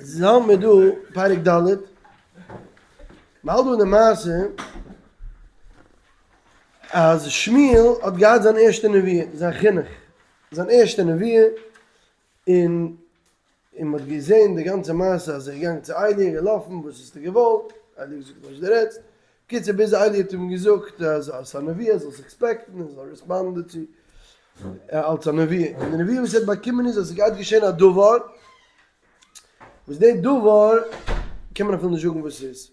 זענען מיר דא פרק ד', מ'האלט דא אין די מעשה אז שמואל האט געהאט זיין ערשטע נבואה, זיין חינוך, זיין ערשטע נבואה, און און מ'האט געזען די גאנצע מעשה אז ער איז געגאנגען צו עלי און געלאפן, וואס האסטו געוואלט? עלי האט געזאגט וואס דו רעדסט, בקיצור ביז עלי האט אים געזאגט אז עס איז א נבואה ער זאל עס expect ן און ער זאל respond ן דערצו אלס א נבואה, און די נבואה וואס ער האט באקומען איז אז עס גייט געשען א דבר, וואס די דבר קען מען אפילו נישט זאגן וואס ס'איז.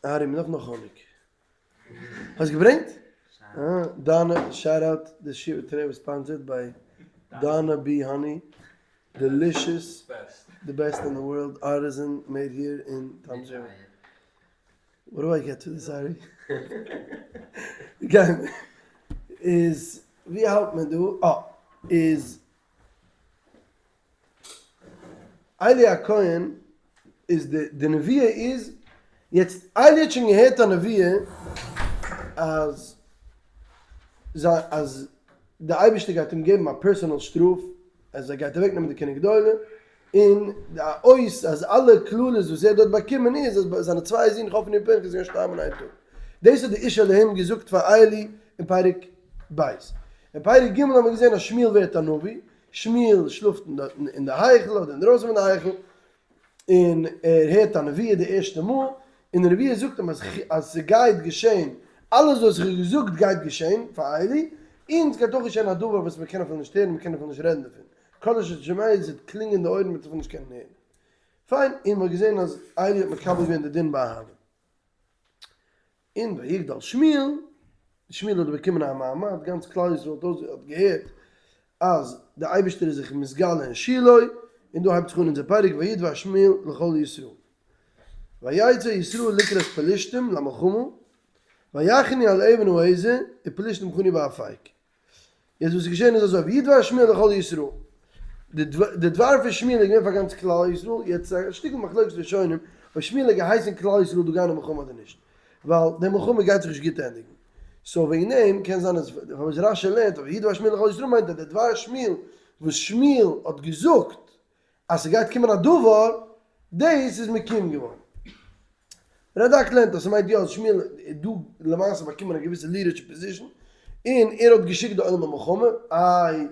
ארי, מ'דארף נאך האניג. האסט געברענגט? אה, דאנא, shout out, די שיעור today was sponsored by Donna Bee Honey, delicious, the best in the world, artisan made here in Toms River. What do I get to this ארי? גיי מיר. איז ווי האלט מען דא? אה, איז עלי הכהן איז די די נבואה איז יעצט עלי האט שוין געהערט א נבואה אז זיין אז די אייבערשטער גייט אים געבן א personal שטראף אז ער גייט אוועק נעמען די כהונה גדולה און די אות אז אלע קללות וואס ער האט דארט באקומען איז אז זיינע צוויי זין חפני און פנחס גייען שטארבן אין איין טאג דאס האט די איש אלהים געזאגט פאר עלי אין פרק ב' אין פרק ג' האבן מיר געזען אז שמואל ווערט א נביא שמואל שלאפט אין די היכל אדער אינדרויסן פון די היכל, און ער הערט א נבואה די ערשטע מאל, און די נבואה זאגט אים אז אז ס'גייט געשען, אלעס וואס איך האב געזאגט גייט געשען פאר עלי, און ס'גייט אויך געשען א דבר וואס מ'קען אפילו נישט הערן, מ'קען אפילו נישט רעדן דערפון, כל אשר תשמעו עס וועט קלינגען אין די אויערן מ'וועט אפילו נישט קענען הערן. פיין, און מ'האט געזען אז עלי האט מקבל געווען די דין באהבה. און ויגדל שמואל, שמואל האט באקומען א מעמד, גאנץ כלל ישראל האט געהערט אז דער אייבערשטער איז זיך מתגלה אין שילה, און דא הייבט זיך אן אונזער פרק וידבר שמואל לכל ישראל. ויצא ישראל לקראת פלשתים למלחמה, ויחנו על אבן העזר, ופלשתים חנו באפק. יעצט וואס איז געשען איז אזוי, וידבר שמואל לכל ישראל, די דבר פון שמואל איז געווען פאר גאנץ כלל ישראל, יעצט איז א שטיקל מחלוקת ראשונים אויב שמואל האט געהייסן כלל ישראל דא גיין אין מלחמה אדער נישט, ווייל די מלחמה גייט זיך נישט גוט ענדיגן, so וועגן דעם קען זיין אז פארוואס רשי לערנט אז וידבר שמואל לכל ישראל מיינט אז די דבר שמואל וואס שמואל האט געזאגט אז ס'גייט קומען א דבר, דאס איז מקוים געווארן. רדק לערנט אז ס'מיינט יא אז שמואל האט דא למעשה באקומען א געוויסע leadership position, און ער האט געשיקט די עולם למלחמה, איי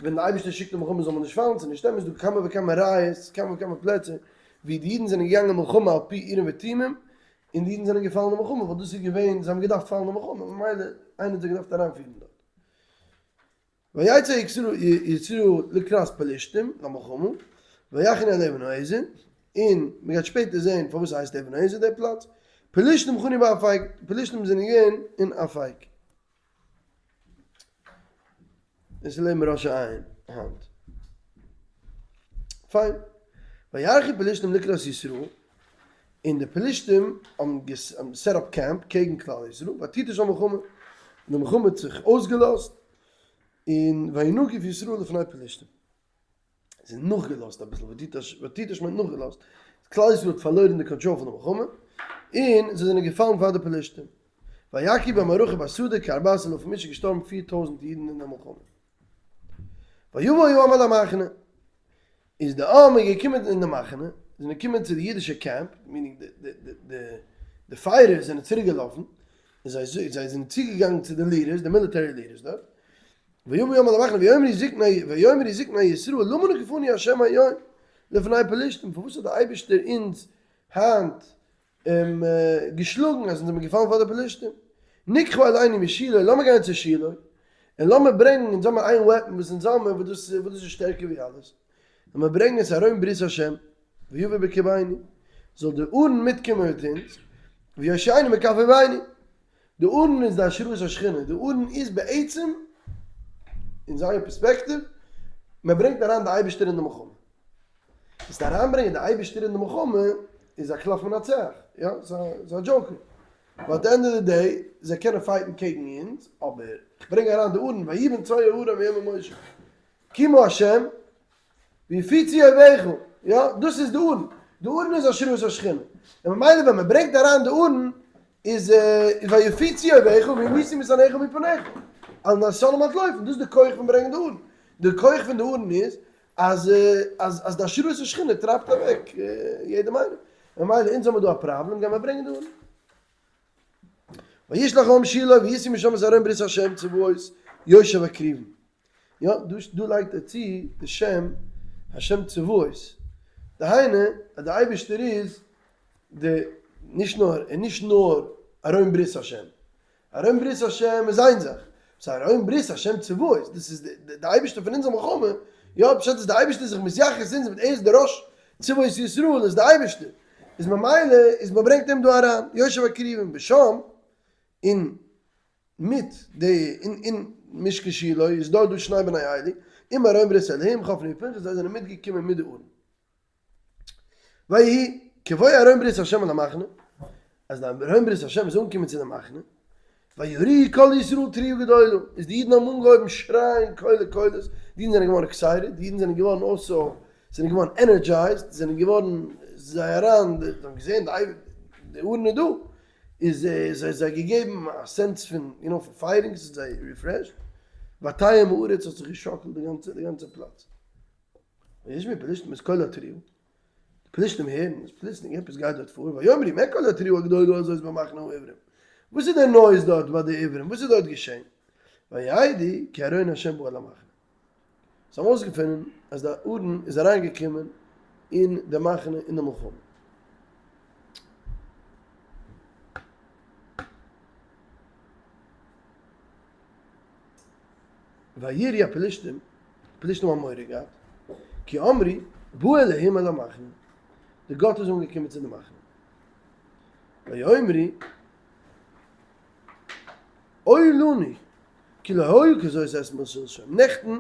ווען די אייבערשטער שיקט למלחמה זאל מען נישט פאלן, ס'איז נישט אמת, ס'דא כמה וכמה ראיות, כמה וכמה פלעצער ווי די אידן זענען געגאנגען מלחמה על פי אורים ותומים, און די אידן זענען געפאלן אין מלחמה, ווייל דאס איז געווען, זיי האבן געדארפט פאלן אין מלחמה, ממילא איינער האט זיי געדארפט אריינפירן דארט. ויצא ישראל לקראת פלשתים למלחמה, ויחנו על אבן העזר, און מען גייט שפעטער זען פארוואס ס'הייסט אבן העזר דער פלאץ, פלשתים חנו באפק, די פלשתים זענען געווען אין אפק. דאס איז לעבן ראש העין היינט. פיין. וירחו פלשתים לקראת ישראל, און די פלשתים האבן set up camp קעגן כלל ישראל, ותתש המלחמה, און די מלחמה האט זיך אויסגעלאזט, און וינגף ישראל לפני פלשתים. זיי נאכגעלאזט אביסל, ותתש, ותתש מיינט נאכגעלאזט, כלל ישראל האט פארלוירן די קאנטראל פון די מלחמה, און זיי זענען געפאלן פאר די פלשתים. ויכו במערכה בשדה כארבעת אלפים איש, איז געשטארבן 4000 אידן אין די מלחמה. ויבא העם אל המחנה, איז די עם איז געקומען אין די מחנה, זענען געקומען צו די אידישע camp, meaning די fighters זענען צוריק געלאפן, און זיי זיי זענען צוגעגאנגען צו די leaders, די military leaders דארט, ויבא העם אל המחנה ויאמרו זקני ויאמרו זקני ישראל למה נגפנו ה' היום לפני פלשתים, פארוואס האט די אייבערשטער אונז היינט געשלאגן אז אונז זעמיר געפאלן פאר די פלשתים, נקחה אלינו משילה, לאמיר גיין צו שילה, און לאמיר ברענגן, אונז האמיר איין weapon וואס אונז האמיר וואס דאס וואס דאס איז שטערקער ווי אלעס, לאמיר ברענגן את ארון ברית השם, ויבא בקרבנו, זאל די ארון מיטקומען מיט אונז, ויושיענו מכף אויבינו. די ארון איז די השראת השכינה, די ארון איז בעצם, אין זייער פערספעקטיוו, מען ברענגט אריין די אייבערשטער אין די מלחמה. דאס אריינברענגען די אייבערשטער אין די מלחמה איז א קלף מנצח, יא, ס'איז א joker. ווייל at the end of the day, זיי קענען fight ן קעגן אונז, אבער איך ברענג אריין די ארון, ויהי בנסוע הארון ויאמר משה, קומה השם, ויפוצו אויביך, יא, דאס איז די ארון, די ארון איז השראת השכינה, און ממילא ווען מען ברענגט אריין די ארון, איז ויפוצו אויביך וינוסו משנאיך מפניך, אז די שונאים אנטלויפן, דאס איז די כח פון ברענגען די ארון, די כח פון די ארון איז. אז אז אז די השראת השכינה טרייבט אוועק יעדעם איינעם, ממילא אונז האמיר דא א פראבלעם גיימער ברענגען די ארון. וישלח העם שילה וישאו משם את ארון ברית השם צבאות יושב הכרובים. יא, דא דא לייגט ער צו די שם השם צבאות, דהיינו אז די אייבערשטער איז די נישט נאר און נישט נאר ארון ברית השם, ארון ברית השם איז איין זאך, ס'איז ארון ברית השם צבאות, דאס איז די אייבערשטער פון אונזער מלחמה, יא פשט איז די אייבערשטער איז זיך מתייחס צו אונז מיט ער איז די ראש צבאות ישראל איז די אייבערשטער, איז ממילא איז מ'ברענגט אים דא אריין, יושב הכרובים ושם, און מיט די אין אין משכן שילה איז דארט דא שני בני עלי, עם ארון ברית אלהים חפני ופנחס זיי זענען מיטגעקומען מיט די ארון. ויהי כבוא ארון ברית השם אל המחנה, אז די ארון ברית השם איז אנגעקומען צו די מחנה, ויריעו כל ישראל תרועה גדולה, איז די אידן האבן אנגעהויבן שרייען קולי קולות, די אידן זענען געווארן excited, די אידן זענען געווארן also, זענען געווארן energized, זענען געווארן זיי אריין, זיי האבן געזען די ארון איז דא, איז זיי זיי געגעבן א sense פון you know פון fighting, ס'האט זיי refreshed, ותהום הארץ האט זיך געשאקלט די גאנצע די גאנצע פלאץ. וישמעו פלשתים את קול התרועה, די פלשתים הערן אז פלוצלינג עפעס גייט דארט פאר, ויאמרו מה קול התרועה הגדולה הזאת במחנה העברים, וואס איז דער noise דארט ביי די עברים, וואס איז דארט געשען, וידעו כי ארון השם בא אל המחנה. זיי האבן אויסגעפונען אז די ארון איז אריינגעקומען אין די מחנה אין די מלחמה. ויראו הפלשתים, פלשתים האבן מורא געהאט, כי אמרו בא אלהים אל המחנה, די גאט איז אנגעקומען צו די מחנה. ויאמרו אוי לנו, כי לא היה כזאת אתמול שלשום, נעכטן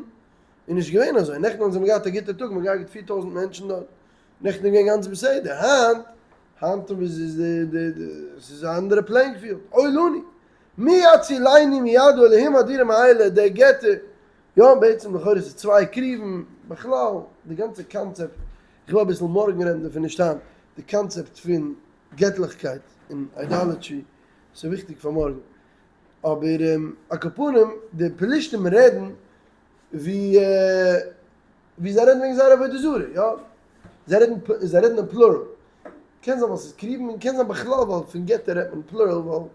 איז נישט געווען אזוי, נעכטן האבן זיי געהאט א גוטע טאג, מ'האט געהארגעט 4000 מענטשן דארט, נעכטן איז געווען גאנץ בסדר, היינט, היינט איז די די די, ס'איז א אנדערע playing field, אוי לנו, מי יצילנו מיד האלהים האדירים האלה, דער געטער, יא בעצם לכאורה איז עס צוויי כרובים, בכלל די גאנצע קאנצעפט, איך וויל אביסל מארגן רעדן דערפון נישט היינט, די קאנצעפט פון געטליכקייט און idolatry, ס'איז וויכטיג פאר מארגן. אבער על כל פנים די פלישתים רעדן ווי ווי זיי רעדן וועגן זייער עבודה זרה, יא? זיי רעדן זיי רעדן אין plural. קען זיין ווייל ס'איז כרובים און קען זיין בכלל ווייל פון געטער רעדט מען plural ווייל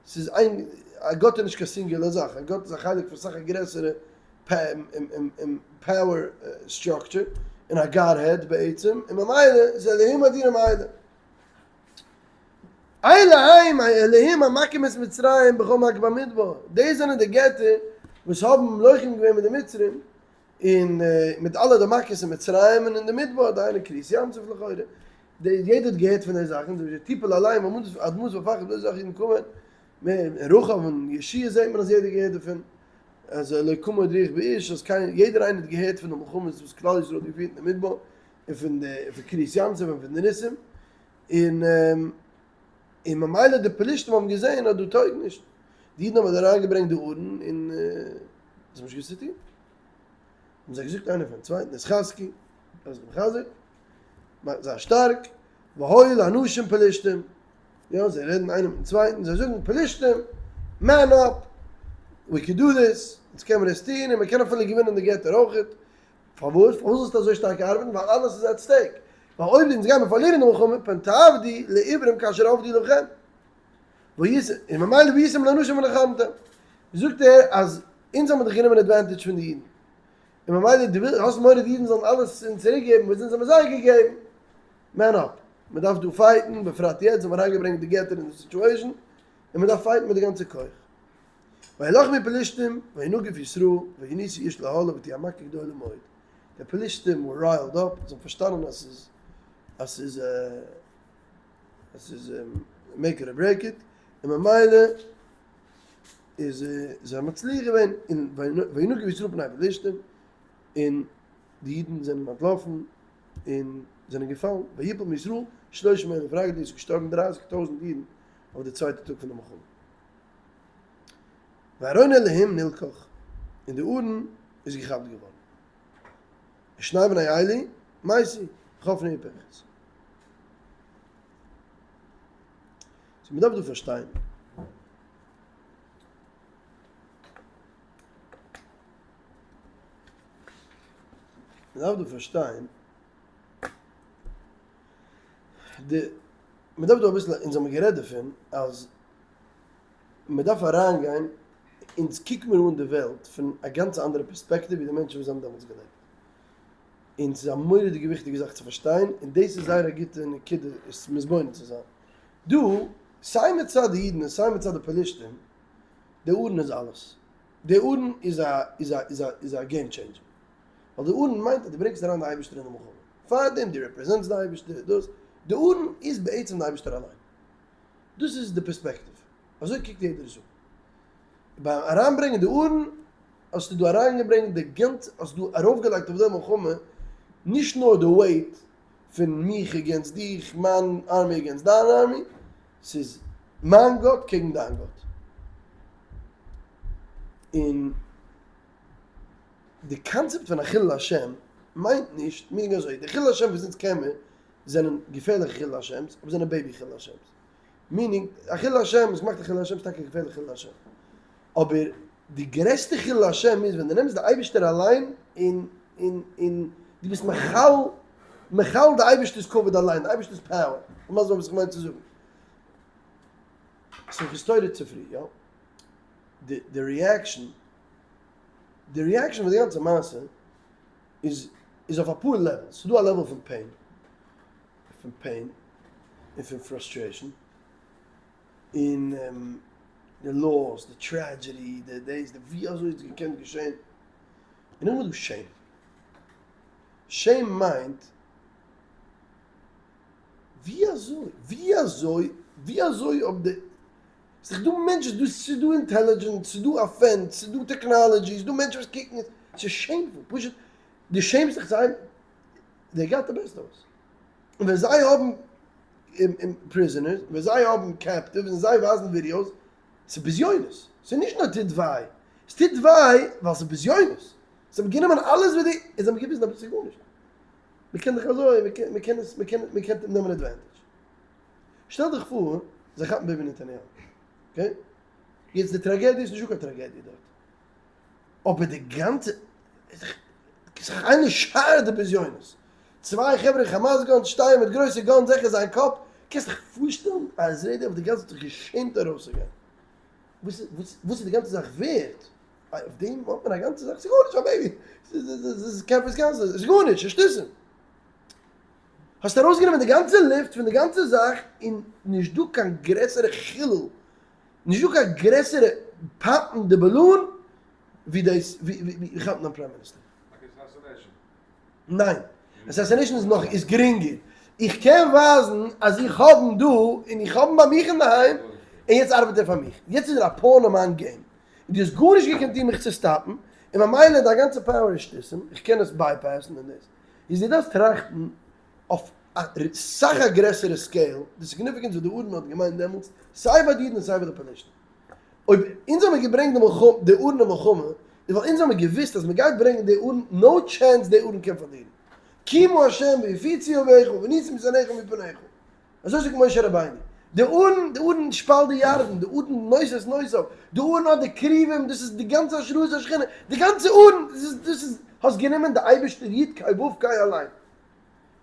ס'איז איין א גאט איז נישט קיין singular זאך, א גאט איז א חלק פון סאך א גרעסערע power structure און א godhead בעצם און ממילא איז אלהים אדירים אלה. אלה הם האלהים המכים את מצרים בכל מכה במדבר, דאס זענען די געטער וואס האבן לוחם געווען מיט די מצרים, און מיט אלע די מכות אין מצרים און אין די מדבר, דהיינו קריעת ים סוף לכאורה, יעדער האט געהערט פון די זאכן, ותפול עליהם עד מות ופחד לא זכו לנקמה, אין רחב און יהושע זעט מען אז יעדער האט געהערט דערפון, אז לא קמה עוד רוח באיש, אז קיין יעדער איינער האט געהערט פון די מלחמות וואס כלל ישראל האט געפירט אין די מדבר, און פון די פון קריעת ים סוף און פון די ניסים, און און ממילא די פלישתים האבן געזען אז דא טויג נישט, די אידן האבן אריינגעברענגט די ארון און זיי האבן נישט געוואוסט צו טון, האבן זיי געזאגט איינער פארן צווייטן התחזקו, זיי זיך מחזק, זיי שטארק, והיו לאנשים פלישתים, יא זיי רעדן איינער מיטן צווייטן, זיי זאגן פלישתים, man up, we can do this, אונז קען מען עס טון און מען קען אפילו געווינען די געטער אויכעט, פארוואס? פארוואס זאלסטו אזוי שטארק ארבעטן? ווייל אלעס איז at stake. ווייל אויב אונז גיימער פארלירן די מלחמה, פן תעבדו לעברים כאשר עבדו לכם. און ממילא והייתם לאנשים ונחמתם. זאגט ער אז אונז האבן דאך גענומען advantage פון די אידן. און ממילא דו ווילסט, האסט מורא די אידן זאלן אלעס אונז צוריק געבן וואס אונז האבן זיי געגעבן. man up. מען דארף דא fight ן, בפרט יעצט ווען מ'האט אריינגעברענגט די געטער אין די situation, און מען דארף fight ן מיט די גאנצע כח. וילחמו פלשתים וינגף ישראל וינוסו איש לאהלו ותהי המכה גדולה מאוד. די פלשתים were riled up, זיי האבן פארשטאנען אז ס'איז אז ס'איז אז ס'איז make it or break it, און ממילא איז זיי מצליח געווען און וינגף ישראל פני פלשתים, און די אידן זענען אנטלאפן און זענען געפאלן, ויפול מישראל שלושים אלף רגל, איז געשטארבן דרייסיג טויזנט אידן אויף די צווייטע טאג פון די מלחמה. וארון אלהים נלקח, און די ארון איז געכאפט געווארן. ושני בני עלי מתו, חפני ופנחס. so מ'דארף דא פארשטיין. מ'דארף דא פארשטיין די, מ'דארף דא אביסל, אונז האמיר גערעדט דערפון אז מ'דארף אריינגיין, אונז קוק מיר אן די וועלט פון א גאנץ אנדערע פערספעקטיוו ווי די מענטשן וואס האבן דעמאלטס געלעבט. און ס'איז א מורא'דיגע וויכטיגע זאך צו פארשטיין, און דאס איז זייער א גוטע נקודה עס מתבונן צו זיין. דא, סיי מצד די אידן און סיי מצד די פלישתים, די ארון איז אלעס. די ארון איז א איז א איז א איז א game changer. ווייל די ארון מיינט אז דו ברענגסט אריין די אייבערשטער אין די מלחמה. פארדעם דו represent סט די אייבערשטער, דאס, די ארון איז בעצם די אייבערשטער אליין. דאס איז די פערספעקטיוו. אזוי קוקט יעדער עס אן. ביים אריינברענגען די ארון האסטו דא אריינגעברענגט די גאנצע, האסט דא ארויפגעלייגט אויף די מלחמה נישט נאר די weight פון מיך against דיך, מיין army against דיין army, ס'איז מיין גאט קעגן דיין גאט. און די קאנצעפט פון א חילול השם מיינט נישט, meaning אזוי, די חילול השם וואס אונז קען מיר זענען געפערליכע חילול השם'ס, אבער זענען baby חילול השם'ס. meaning, א חילול השם, וואס מאכט א חילול השם איז טאקע א געפערליכע חילול השם. אבער די גרעסטע חילול השם איז ווען דו נעמסט די אייבערשטער אליין און און און דו ביסט מחלל מחלל די אייבערשטער'ס כבוד אליין, די אייבערשטער'ס power. כ'מיין וואס איך מיין צו זאגן. שמחת תורה צופרי, יא. די די reaction, די reaction פון די גאנצע מעשה איז איז אויף אפאר levels. ס'איז דא א level פון pain, פון pain און פון frustration, און די loss, די tragedy, די דאס, די ווי אזוי האט עס געקענט געשען, און נאכדעם איז דא shame. Shame מיינט ווי אזוי, ווי אזוי, ווי אזוי האבן די, ס'איז דאך דא מענטשן, ס'איז דא, ס'איז דא intelligence, ס'איז דא א fence, ס'איז דא technology, ס'איז דא מענטשן וואס קוקן, ס'איז shameful, פשוט דו שעמסט דיך צו איינעם, they got the best of us. און ווען זיי האבן prisoners, ווען זיי האבן captives און זיי ווייזן ווידיאוס, ס'איז בזיונות. ס'איז נישט נאר טוט וויי, ס'טוט וויי ווייל ס'איז בזיונות. זיי האבן גענומען אלעס וואס די, און זיי האבן געוויזן אז ס'איז גארנישט. מ'קען דיך אזוי, מ'קען, מ'קען עס, מ'קען, מ'קען נעמען advantage. שטעל דיך פאר, זיי כאפן ביבי נתניהו. Okay? יעצט די טראגעדיע איז נישטא קיין טראגעדיע דארט. אבער די גאנצע, ס'איז איינער שארט די בזיונות. צוויי חברה כאמאס guns שטייען מיט גרויסע guns זיכער זיין קאפ, קענסט דיך פארשטעלן א איזרעילי אויף די גאס האט זיך געשעמט ארויסצוגיין. וואס וואס איז די גאנצע זאך ווערט? אויף דעם האט מען א גאנצע זאך? ס'איז גארנישט א baby! ס'איז קעמפערס קענסער, ס'איז גארנישט, ס'איז שטותים. האסט ארויסגענומען די גאנצע לופט פון די גאנצע זאך און נישט דא קיין גרעסערע חילול, נישט דא קיין גרעסערע pop ן די balloon ווי דאס ווי כאפן א prime minister. ניין, assassination איז נאך איז גרינגער, איך קען ווייזן אז איך האב אים דא און איך האב אים ביי מיך אינדערהיים און יעצט ארבעט ער פאר מיך, יעצט איז ער א pawn אין מיין game, און דו האסט גארנישט געקענט טון מיך צו stop ן, און ממילא דיין גאנצע power איז שטותים, איך קען עס bypass ן און דאס איז דו דארפסט טראכטן אויף א סאך א גרעסערע scale די significance וואס די ארון האט געמיינט דעמאלטס סיי ביי די אידן און סיי ביי די פלישתים. אויב אונז האמיר געברענגט די מלחמה די ארון אין מלחמה איז ווייל אונז האמיר געוואוסט אז מ'גייט ברענגען די ארון no chance די ארון קען פארלירן. קיימו השם ויפיצו אויביך וניסו משנאיך מפניך. אזוי זאגט משה רבינו. די ארון די ארון שפאלט די ירדן, די ארון נושא את נושאיו, די ארון האט די כרובים, דאס איז די גאנצע השראת השכינה, די גאנצע ארון, דאס איז דאס איז האסט גענומען די אייבערשטער יוד קיי וו קיי אליין.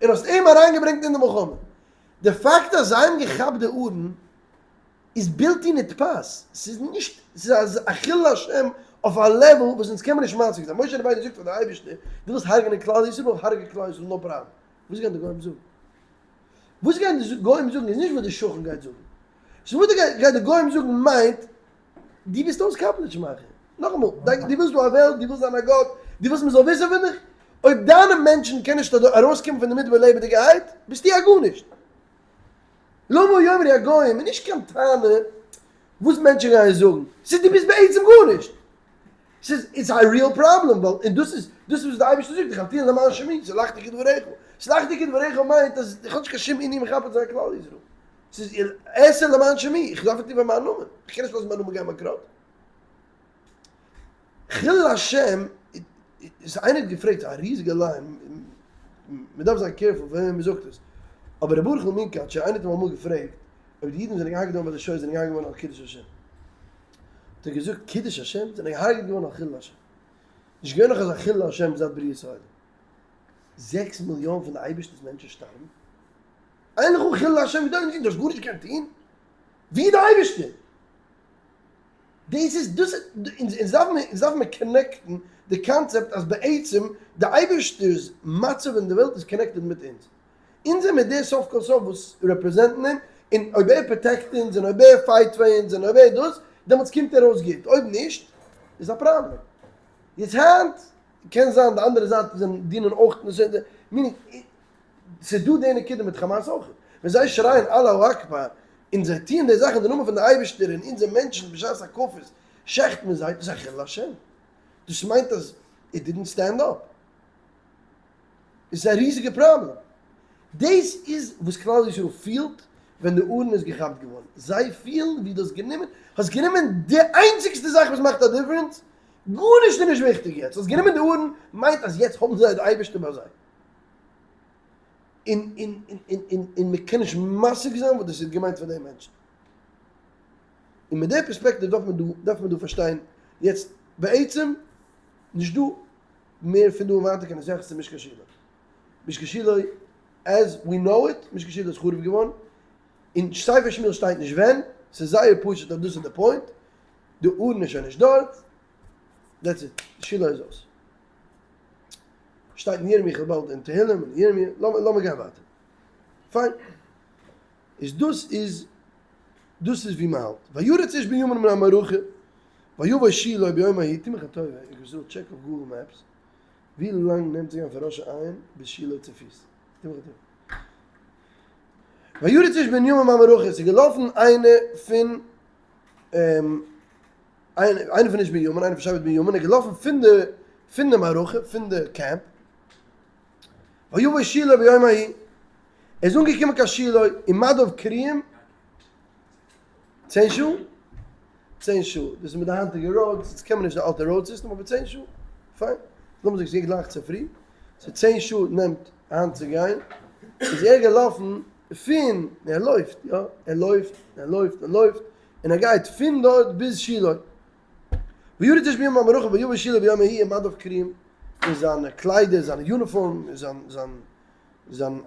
און האסט אים אריינגעברענגט אין די מלחמה. די פאקט אז זיי האבן געכאפט די ארון איז בלתי נתפס, ס'איז נישט, ס'איז א חילול השם אויף א level וואס אונז קען מען נישט משיג זיין. משה רבינו זאגט פאר די אייבערשטער, דו ווילסט הרג'נען כלל ישראל, הרג'ע כלל ישראל, no problem. וואס גייען די גוים זאגן? וואס גייען די גוים זאגן איז נישט וואס די שכן גייט זאגן. ס'איז וואס די גייט די גוים זאגן מיינט, דו ביסט אויס קאפעליטש מאכער. נאכאמאל, דו ווילסט דא א וועלט, דו ווילסט זיין א גאט, דו ווילסט מ'זאל וויסן פון דיך. אויב דיינע מענטשן קענען נישט ארויסקומען פון די מדבר לעבעדיגערהייט, ביסטו א גארנישט. למה יאמרו הגוים איז נישט קיין טענה וואס מענטשן גייען זאגן, ס'איז דו ביסט בעצם גארנישט. ס'איז it's a real problem, ווייל און דאס איז דאס איז וואס די אייבערשטער זאגט, איך האב למען שמי, סלחתי כדבריך. סלחתי כדבריך מיינט אז איך האב נישט קיין שום ענין מכפר צו זיין כלל ישראל. ס'איז אעשה למען שמי, איך דארף עס טון פאר מיין נאמען, איך קען נישט לאזן מיין נאמען גיין באנקראט. חילול השם איז איינער האט געפרעגט א ריזיגע line, מען דארף זיין careful פון וועם מען זאגט עס, אבער ר' ברוכ'ל מונקאטשער איינער האט אים אמאל געפרעגט אויב די אידן זענען געהארגעט געווארן ביי די שואה זענען געהארגעט געווארן על קידוש השם, האט ער געזאגט קידוש השם? זענען געהארגעט געווארן על חילול השם, נישט געווען נאך אזא חילול השם זייט בריאת העולם. 6 מיליאן פון די אייבערשטער'ס מענטשן שטארבן? אין לך חילול השם גדול מזה, דו האסט גארנישט געקענט טון? ווי איז די אייבערשטער? דאס איז דאס אונז דארף מיר אונז דארף מיר connect ן די קאנצעפט אז בעצם די אייבערשטער'ס מצב אין די וועלט איז connected מיט אונז. אונז זעמיר די סוף כל סוף וואס represent ן אים, און אויב ער protect אונז און אויב ער fight פאר אונז און אויב ער דאס, דעמאלטס קומט ער אויס גוט, אויב נישט איז א פראבלעם. יעצט היינט קען זיין די אנדערע זייט זענען דינען אויך meaning ס'איז דא די נקודה מיט חאמאס אויך, ווען זיי שרייען אללאהו אכבר און זיי טוען די זאך אין די נאמען פון די אייבערשטער און אונזער מענטשן בשעת הקפות שעכט מען זיי, דאס איז א חילול השם, דאס מיינט אז it didn't stand up. עס איז א ריזיגע פראבלעם. דאס איז וואס כלל ישראל פילט ווען די ארון איז געכאפט געווארן. זיי פילן ווי דו האסט גענומען, האסט גענומען די איינציגסטע זאך וואס מאכט א difference, גארנישט איז נישט וויכטיג יעצט, האסט גענומען די ארון מיינט אז יעצט האבן זיי די אייבערשטער ביי זיי. און און און און און מען קען נישט משיג זיין וואס דאס האט געמיינט פאר די מענטשן. און מיט די פערספעקטיוו דארף מען דא דארף מען דא פארשטיין יעצט בעצם נישט דא מער פון דא און ווייטער קיין התייחסות צו משכן שילה. משכן שילה as we know it, משכן שילה איז חרוב געווארן, אין ספר שמואל שטייט נישט ווען, ס'איז זייער פשוט אז דאס איז די point, די ארון איז שוין נישט דארט, that's it, שילה איז אויס. שטייט אין ירמי' כ'וועל באלד אין תהלים און ירמי', לאמיר גיין ווייטער. פיין. איז דאס איז דאס איז ווי מ'האלט. וירץ איש בנימין מן המערכה ויבא שילה ביום ההוא, טו מיך א טובה, איך וויל check אויף Google Maps, ווי לאנג נעמט צו גיין פון ראש העין ביז שילה צופיס? טו מיך א טובה. וירץ איש בנימין מן המערכה, עס איז געלאפן איינער פון איינער פון איש בנימין, איינער פון שבט בנימין, איז געלאפן פון די פון די מערכה, פון די קעמפ, ויבא שילה ביום ההוא, ער איז אנגעקומען קיין שילה ומדיו קרועים 10 שעה? 10 שעה, דאס איז מיט די היינטיגע roads, יעצט קען מען נישט די אלטע road system, אבער 10 שעה, פיין, לאמיר זאגן ס'איז גלייך צופרי, so 10 שעה נעמט היינט צו גיין, איז ער געלאפן פון, ער לויפט, יא, ער לויפט, ער לויפט, ער לויפט, און ער גייט פון דארט ביז שילה. וירץ איש בנימין מן המערכה ויבא שילה ביום ההוא ומדיו קרועים, און זיינע קליידער, זיינע יוניפארם, זיין, זיין, זיין,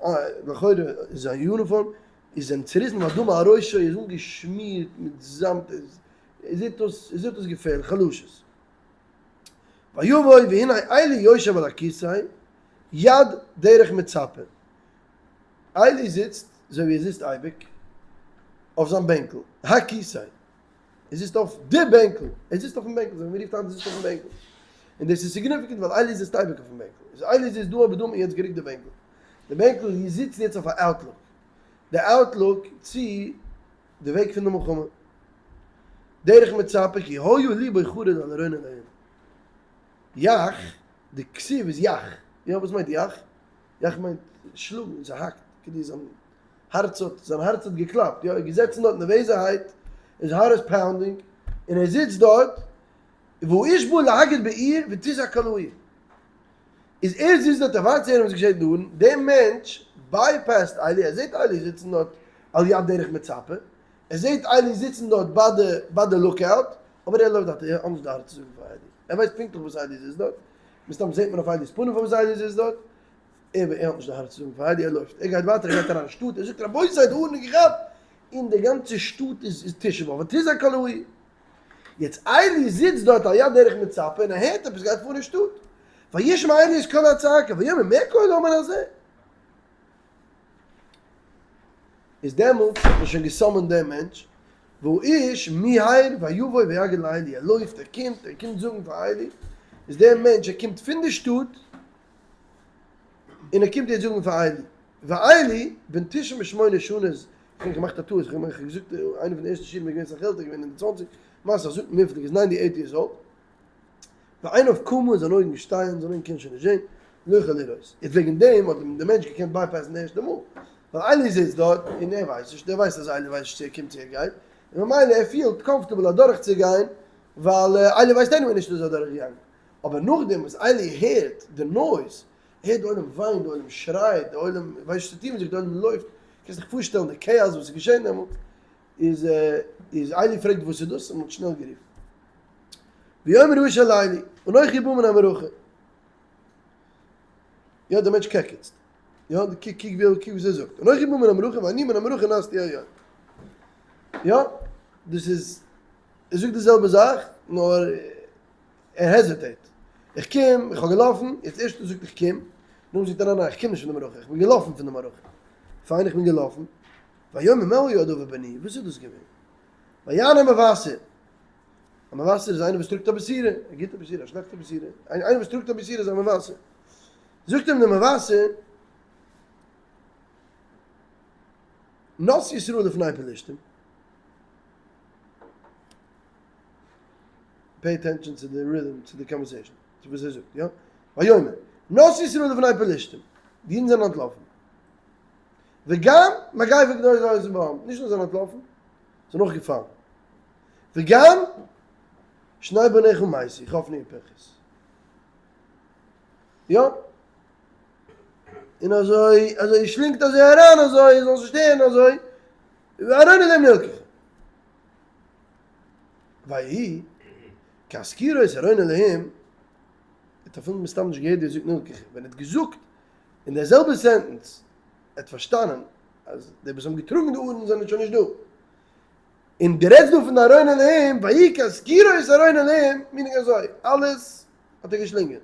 לכאורה זיין יוניפארם, איז זענען צעריסן והדם על ראשו איז אנגעשמירט מיט זאמד, עס זעט אויס, עס זעט אויס געפערליך, חלשות. ויבוא והנה עלי יושב על הכסא יד דרך מצפה. עלי זיצט אזוי ווי ער זיצט אייביג, אויף זיין בענקל, הכסא. ער זיצט אויף די בענקל, ער זיצט אויפן בענקל, אזוי ווי מען רופט היינט ער זיצט אויפן בענקל. און דאס איז significant ווייל עלי זיצט אייביג אויפן בענקל. איז עלי זיצט דא אבער דא האט מען יעצט גערוקט די בענקל. די בענקל זיצט יעצט אויף א outlook. די outlook צו די וועג פון די מלחמה. דרך מצפה כי היה לבו חרד על ארון אלהים. יך, די כתיב איז יך. יא וואס מיינט יך? יך מיינט שלאגן, ס'האקט, כדי זיין הארץ האט, זיין הארץ האט געקלאפט, יא, ער איז געזעצן דארט נערוועזערהייט, his heart is pounding, און ער זיצט דארט, והאיש בא להגיד בעיר ותזעק כל העיר. איז ער זיצט דארט ער ווארט צו הערן וואס געשעט דארט, דער מענטש bypassed עלי, ער זעט עלי זיצן דארט על יד דרך מצפה, ער זעט עלי זיצן דארט ביי די ביי די lookout, אבער ער לויפט דארט, ער האט נישט די הארץ צו זאגן פאר עלי, ער ווייסט פונקטליך וואס עלי זיצט דארט, מסתם זעט מען אויף עלי'ס פנים פארוואס עלי זיצט דארט, ער האט נישט די הארץ צו זאגן פאר עלי, ער לויפט, ער גייט ווייטער, ער גייט אריין אין שטאט, ער זאגט רבותי די ארון איז געכאפט, און די גאנצע שטאט איז תשעה באב, ותזעק כל העיר. יעצט עלי זיצט דארט על יד דרך מצפה און ער הערט עפעס גייט פאר אין שטאט. וישמע עלי את קול הצעקה ויאמר מה קול ההמון הזה? איז דעמאלטס האט מען שוין געסאמענט דעם מענטש, והאיש מיהר ויבוא ויגד לעלי, ער לויפט, ער קומט, ער קומט זאגן פאר עלי, איז דער מענטש ער קומט פון די שטאט, און ער קומט יעצט זאגן פאר עלי, ועלי בן 98 שנה, איך האב געמאכט א טעות, איך האב געזאגט איינע פון די ערשטע שיעורים איז געווען סאך עלטער, געווען אין די צוואנציג, למעשה זאגט מען וויפיל, איז 98 years old, ועיניו כמה, זיינע אויגן שטייען, זיינע אויגן קענען שוין נישט זען, לא יכול לראות. יעצט וועגן דעם האט אים דער מענטש געקענט bypass ן די ערשטע מאל, ווייל עלי זיצט דארט און ער ווייסט נישט, ער ווייסט אז עלי ווייסט נישט צו ער קומט צו ער גייט, און ממילא ער פילט comfortable אדורכצוגיין, ווייל עלי ווייסט anyway נישט אז ער איז אדורכגעגאנגען. אבער נאכדעם וואס עלי הערט די noise, ער הערט די עולם וויינט, די עולם שרייט, די עולם ווייסט נישט צו טון מיט זיך, די עולם לויפט, קענסט דיך פארשטעלן די כאאס וואס איז געשען דעמאלט, איז איז עלי פרעגט וואס איז דאס, און מען האט שנעל גערופן. ויאמר האיש אל עלי, אנכי בא מן המערכה. יא, דער מענטש קעקעצט. יא, קוק קוק ווי קוק וואס ער זאגט. אנכי בא מן המערכה ואני מן המערכה נסתי היום. יא, דאס איז, ער זאגט די זעלבע זאך, נאר ער hesitate ט. איך קום, איך האב געלאפן, יעצט ערשטנס זאגט איך קום, נאכדעם זאגט ער ניין ניין איך קום נישט פון די מערכה, איך בין געלאפן פון די מערכה. פיין איך בין געלאפן. ויאמר מה היה הדבר בני, וואס איז דאס געווען? ויען המבשר. א מבשר איז איינער וואס טראגט א בשורה, א גוטע בשורה, א שלעכטע בשורה, איינער וואס טראגט א בשורה איז א מבשר. זאגט אים דער מבשר, נס ישראל לפני פלשתים, pay attention צו די rhythm, צו די conversation, צו וואס ער זאגט, יא? ויאמר, נס ישראל לפני פלשתים, די אידן זענען אנטלאפן, וגם מגפה גדולה היתה בעם, נישט נאר זענען אנטלאפן, זענען אויך געפאלן, וגם שני בניך מתו, חפני ופנחס. יא. און אזוי, אזוי שלינגט אזוי אריין אזוי, זאל נישט הערן אזוי, וארון אלהים נלקחה. ויהי, כהזכירו את ארון אלהים, האט אפילו מסתם נישט געהערט ווי ער זאגט נלקחה, ווען ער האט געזאגט אין דער זעלבער sentence, ער האט פארשטאנען אז די וואס האבן געטראגן די ארון זענען שוין נישט דא. און דו רעדסט דא פון די ארון אלהים, ויהי כהזכירו את ארון אלהים, meaning אזוי, אלעס האט ער געשלינגען.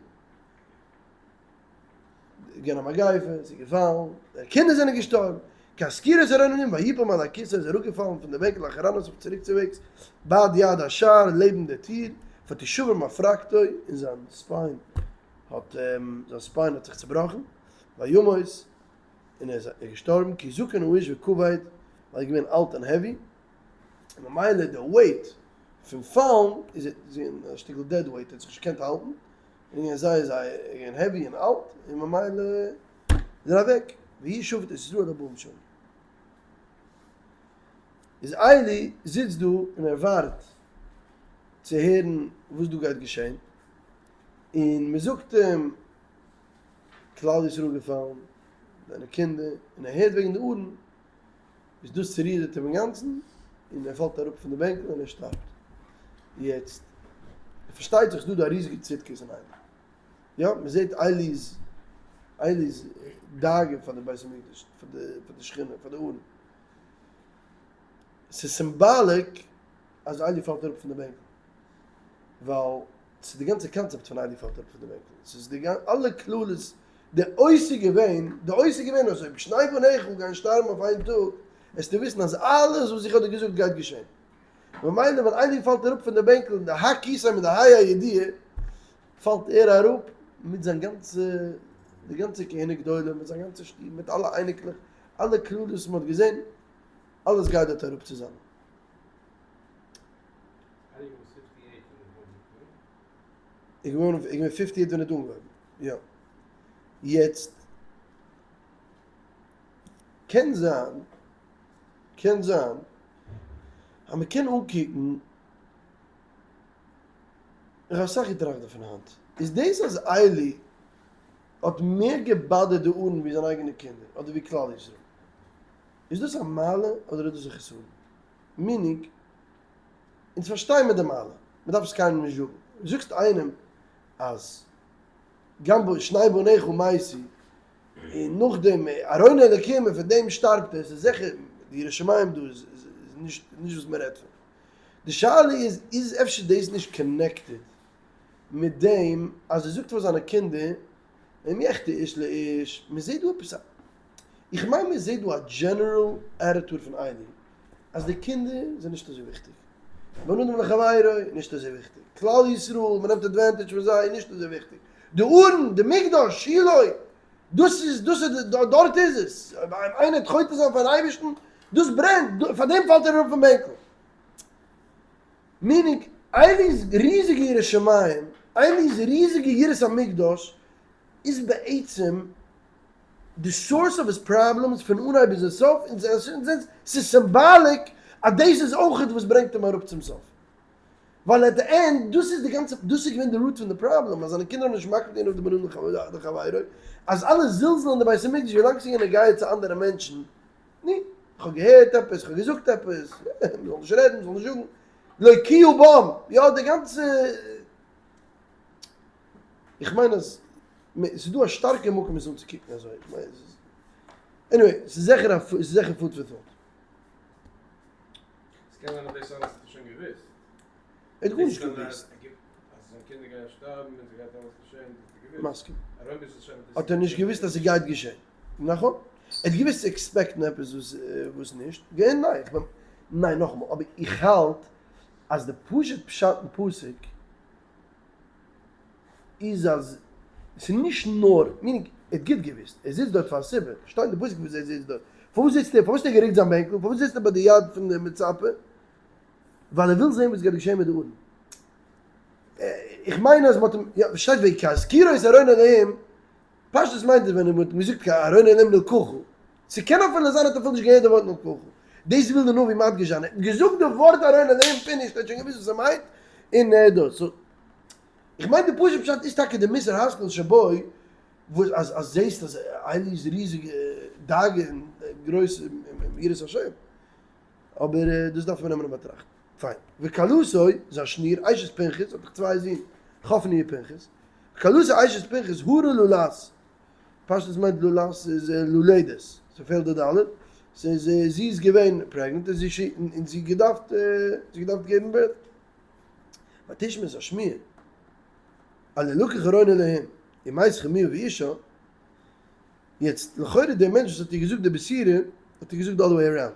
געווען א מגיפה, ס'איז געפאלן, די קינדער זענען געשטארבן, כהזכירו את ארון אלהים, ויפול מעל הכסא איז אראפגעפאלן פון די בענקל אחורנית אויף צוריקצוועגס, בעד יד השער לעבן די טיר, ותשבר מפרקתו, און זיין spine האט זיין spine האט זיך צובראכן, וימות, און ער איז געשטארבן, כי זקן האיש וכבד, ווייל ער איז געווען אלט און heavy, און ממילא די weight פון פאלן איז ער געווען א שטיקל dead weight, ער האט זיך נישט געקענט האלטן, און געווען זייער זייער געווען heavy און אלט, און ממילא איז ער אוועק, ויהי שופט את ישראל ארבעים שנה. איז עלי זיצט דא און ער ווארט צו הערן וואס דא גייט געשען, און מען זאגט אים כלל ישראל געפאלן, דיינע קינדער, און ער הערט וועגן די ארון, איז דאס צורידערט אים אינגאנצן, און ער פאלט אראפ פון די בענקל און ער שטארבט. יעצט, פארשטייט זיך ס'דא דא א ריזיגע צדקות אין עלי. יא, מ'זעט עלי'ס, עלי'ס דאגה פאר די בית המקדש, פאר די, פאר די שכינה, פאר די ארון. ס'איז symbolic אז עלי פאלט אראפ פון די בענקל. ווייל ס'איז די גאנצע קאנצעפט פון עלי פאלט אראפ פון די בענקל. ס'איז די אלע קללות, די אות איז געווען, די אות איז געווען אז אויב שני בניך גייען שטארבן אויף איין טאג, וועסטו וויסן אז אלעס וואס איך האב דיר געזאגט גייט געשען. ממילא ווען עלי פאלט אראפ פון די בענקל אין די הכיסא מיט די ה' הידיעה, פאלט ער אראפ מיט זיין גאנצע, די גאנצע כהונה גדולה, מיט זיין גאנצע שטוב, מיט אלע אייניקלעך, אלע קללות וואס מ'האט געזען, אלעס גייט דארט אראפ צוזאמען. איז געווארן איז געווען fifty eight ווען ער האט אנגעהויבן, יא. יעצט, קען זיין, קען זיין אז מען קען אנקוקן, איך האב אסאך געטראכט דערפון היינט, איז דאס אז עלי האט מער געבאדערט די ארון ווי זיין אייגענע קינדער אדער ווי כלל ישראל, איז דאס א מעלה אדער איז דאס א חסרון? meaning, אונז פארשטייען מיר די מעלה, מען דארף עס קיינעם נישט זאגן, זאגסט איינעם אז גם בו שני בניך מתו, און נאכדעם ארון אלקים און פון דעם שטארבט ער, ס'איז זיכער די יראת שמים דא איז נישט נישט וואס מען רעדט פון. די שאלה איז, איז אפשר דאס נישט connected מיט דעם אז ער זאגט פאר זיינע קינדער אם יחטא איש לאיש, מען זעט דא עפעס א, איך מיין מען זעט דא א general attitude פון עלי אז די קינדער זענען נישט אזוי וויכטיג, בין אדם לחבירו איז נישט אזוי וויכטיג, כלל ישראל מען נעמט advantage פון זיי איז נישט אזוי וויכטיג, די ארון, די מקדש, שילה, דאס איז, דאס איז, דארט איז עס, אויב איינער וועט חוטא זיין פארן אייבערשטן, דאס ברענט, פאר דעם פאלט ער אראפ פון בענקל. meaning, עלי'ס ריזיגע יראת שמים, עלי'ס ריזיגע יראת המקדש, איז בעצם די source of his problems פון אנהייב ביזן סוף, און ס'איז symbolic אז דאס איז אויכעט וואס ברענגט אים אראפ צום סוף. ווייל at the end, דאס איז די גאנצע, דאס איז געווען די root פון די פראבלעם, אז זיינע קינדער האבן נישט מקפיד געווען אויף די בין אדם לחבירו, אז אלע זלזול אין די בית המקדש ווילאנג ס'איז געווען נוגע צו אנדערע מענטשן, נו, איך האב געהערט עפעס, איך האב געזאגט עפעס, מ'זאל נישט רעדן, מ'זאל נישט זאגן, לא כי הוא בם, יא די גאנצע, איך מיין אז. ס'איז דא א שטארקע מקום עס אנצוקוקן אזוי. Anyway, ס'איז זיכער א, ס'איז זיכער food for thought. ס'קען זיין אז דאס אלעס האט ער שוין געוואוסט. ער האט גארנישט געוואוסט. אז זיין קינדער גייען שטארבן און ס'גייט אלעס געשען, האט ער געוואוסט. מסכים. האט ער נישט געוואוסט אז ס'גייט געשען. נכון. ער האט געוואוסט צו expect ן עפעס וואס נישט. געווען ניין. איך בין, ניין נאכאמאל, אבער איך האלט אז די פשוט פשט אין פסוק איז אז ס'איז נישט נאר, meaning ער האט גוט געוואוסט, ער זיצט דארט פאר א סיבה, שטייט אין די פסוק וואס ער זיצט דארט, פארוואס זיצט ער, פארוואס האט ער גערוקט זיין בענקל, פארוואס זיצט ער ביי די יד פון די מצפה, ווייל ער וויל זען וואס גייט געשען מיט די ארון. איך מיין אז מ'האט אים, יא, שטייט וכהזכירו את ארון אלהים, פשטות מיינט עס ווען מ'האט אים געזאגט ארון אלהים נלקחה, ס'קען אפילו זיין האט אפילו נישט געהערט די ווארט נלקחה, דאס וויל די נביא מדגיש זיין, ער האט געזאגט די ווארט ארון אלהים finish, ער האט שוין געוואוסט וואס ער מיינט, און ער דאס, so איך מיין די פשוט פשט איז טאקע די מוסר השכל שבו, וואס אז אז זעהסט אז עלי איז ריזיגע דאגה און גרויס יראת השם, אבער דאס דארף מען נעמען אין באטראכט. פיין. וכלתו, זיין שניר, אשת פנחס, האט דאך צוויי זין, חפני און פנחס. וכלתו אשת פנחס הרה ללדת. פשטות מיינט ללדת איז לולדת, ס'פעלט די ד', ס'איז זי איז געווען pregnant און זי און זי געדארפט זי געדארפט געבן birth. ותשמע את השמועה על הלקח ארון אלהים ומת חמיה ואישה, יעצט לכאורה דער מענטש וואס האט איר געזאגט די בשורה האט איר געזאגט די other way around,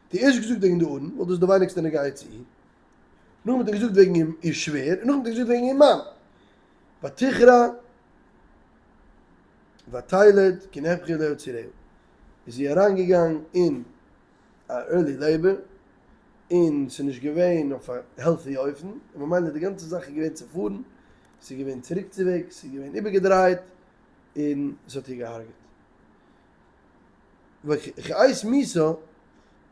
האט איר ערשט געזאגט וועגן די ארון ווייל דאס איז די ווייניגסטע נוגע צו איר, נאכדעם האט ער געזאגט וועגן איר שווער, און נאכדעם האט ער געזאגט וועגן איר מאן. ותכרע ותלד כי נהפכו עליה ציריה, איז זי אריינגעגאנגען אין א early labor, און ס'איז נישט געווען אויף א healthy אופן, און ממילא די גאנצע זאך איז געווען צופארן, ס'איז געווען צוריקצוועגס, ס'איז געווען איבערגעדרייט, און ס'האט איר געהארגעט. וכעת מיתה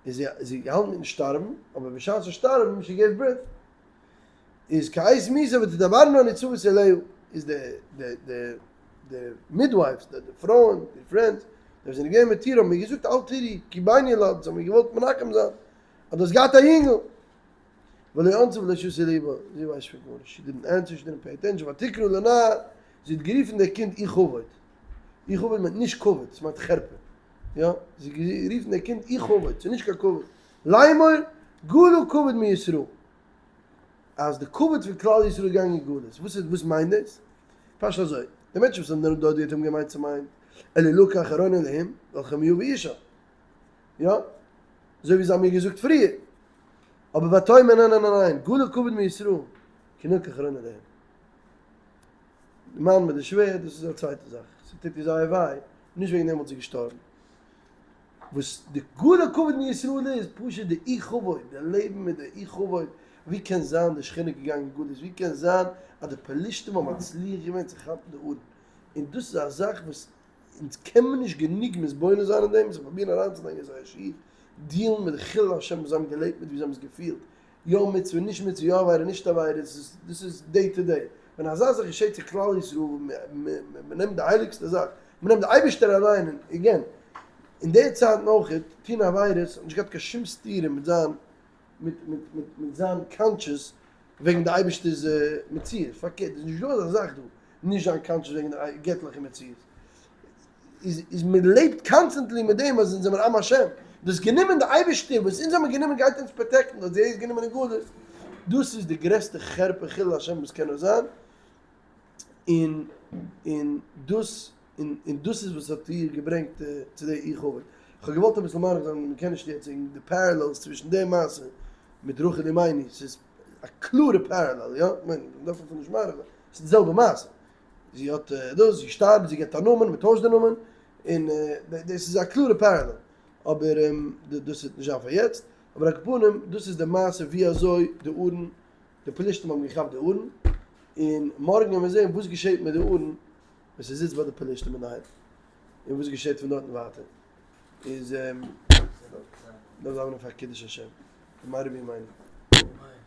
איז זי זי געהאלטן מיטן שטארבן, אבער בשעת'ן שטארבן, she gave birth, איז כעת מיתה ותדברנה הניצבות אליה, איז די די די די midwives, די די פרויען, די friends, די וואס זענען געווען מיט איר האבן איר געזאגט אל תיראי כי בן ילדת, זיי האבן איר געוואלט מנחם זיין אז דו האסט געהאט א יונגל. ולא ענתה ולא שתה לבה, זי ווייסט פון גארנישט, she didn't answer, she didn't pay attention, ותקרא לנער, זי האט גערופן דער קינד איכבוד, איכבוד מיינט נישט כבוד, עס מיינט חרפה, יא, זי האט גערופן דער קינד איכבוד, ס'איז נישט קיין כבוד, לאמור, גלה כבוד מישראל, אז די כבוד פון כלל ישראל איז געגאנגען אין גלות, וואס איז, וואס מיינט דאס? פשט אזוי, די מענטשן וואס האבן דארט געהערט האבן געמיינט ס'מיינט, אלא לקח ארון אלהים, ואל חמיה ואישה, יא, אזוי ווי זיי האבן מיר געזאגט פריער. אבער ותאמר ניין ניין ניין, גלה כבוד מישראל, כי נלקח ארון אלהים. די מאן מיט די שווער, דאס איז א צווייטע זאך, ס'טוט איר זייער וויי, נישט וועגן דעם וואלט זי געשטארבן. וואס די גלה כבוד מישראל איז, פשוט די אי כבוד, די לעבן מיט די אי כבוד, ווי קען זיין די שכינה געגאנגען אין גלות, ווי קען זיין אז די פלישתים האבן מצליח געווען צו כאפן די ארון, און דאס איז א זאך וואס אונז קען מען נישט גענוג מתבונן זיין אין דעם, זיך פרובירן אריינצולייגן אין זייער שיך, deal ן מיט די חילול השם וואס זיי האבן געלעבט מיט, ווי זיי האבן עס געפילט, יא מצוה, נישט מצוה, יא עבירה, נישט עבירה, דאס איז דאס איז day to day. ווען אזא זאך געשעט צו כלל ישראל, מען נעמט די הייליגסטע זאך, מען נעמט די אייבערשטער אליין, און again, אין די צייטן אויך, טון עבירות האט נישט געהאט קיין שום סתירה מיט זיין מיט מיט מיט מיט זיין conscious וועגן די אייבערשטער'ס מציאות, פארקערט, איז נישט דא אזא זאך דא, נישט זיין conscious וועגן די געטליכע מציאות, איז איז מען לעבט constantly מיט דעם אז אונז זעמיר עם השם, דאס גענומען די אייבערשטער וואס אונז האבן גענומען גייט אונז protect ן, אז ער איז גענומען אין גלות, דאס איז די גרעסטע חרפה חילול השם וואס קען נאר זיין, און און דאס און און דאס איז וואס האט איר געברענגט צו די אי כבוד. איך האב געוואלט אביסל מאריך זיין, מען קען נישט יעצט וועגן די parallels צווישן די מעשה מיט רחל אמנו, ס'איז א קלארע parallel, יא? כ'מיין, מען דארף אפילו נישט מאריך זיין, ס'איז די זעלבע מעשה. זי האט דאס, זי שטארבט, זי געבט א נאמען, מען טוישט די נאמען, און דאס איז א קלארע parallel. אבער דאס וועט נישט זיין פאר יעצט. אבער על כל פנים, דאס איז די מעשה ווי אזוי די ארון, די פלישתים האבן געכאפט די ארון, און מארגן וועלן מיר זען וואס געשעט מיט די ארון ווען ס'זיצט ביי די פלישתים אינדערהיים, און וואס געשעט פון דארטן ווייטער. איז דארף דאווענען פאר קידוש השם, במהרה בימינו.